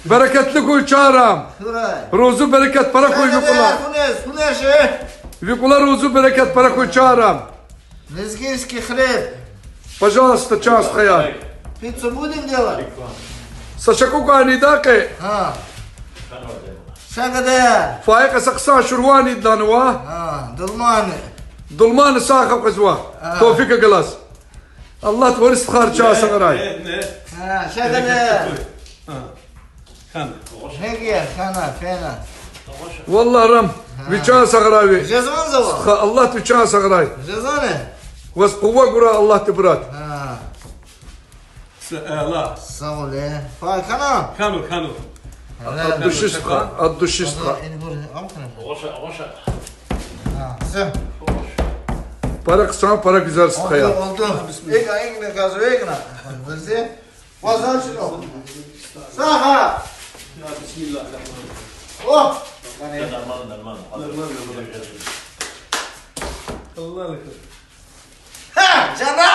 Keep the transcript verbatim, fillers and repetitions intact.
Берекетли хьуй, Чарам. Хурай. Рузу берекет пара хьуй ви кӀула. Хунез, хунез, э. Ви кӀула рузу берекет пара хьуй, Чарам. Лезгинский хлеб. Пожалуйста, чан стхаяр. Пиццу будем делать? Са шакӀукӀани дакъе. А. Шагада. Файкъа са хъсан шурвани дланва. А, дулмани. Дулмани са хапкъизва. А. Тофика галаз. Аллагьди вари стхаяр чан сагърай. А, шагада. Хьана. Гьегия, хьана, фена. Валлагь, Рам, ви чан сагърай ви. Жезван зава? Стха, Аллагьди ви чан сагърай. Жезване? Ваз къуват гурай Аллагьди, брат. Гьа. Са-, Аллагь. Сагъ ул, э. Фа, хьана? Хьана, хьана. Гьа. От души стха, от души стха. Ин гур, ам хьана. Гьа, всё. Пара хъсан, пара гуьзел стха я. Олду, олду. Бисмиллагь. Эгна, эгна, газу, эгна. Гуьзел. Вазан чило. Сагъа. Я, бисмиллагьир-рагьманир-рагьим. О! Нормально, нормально. Нормально, нормально. Аллагь акбар. Ха, жана!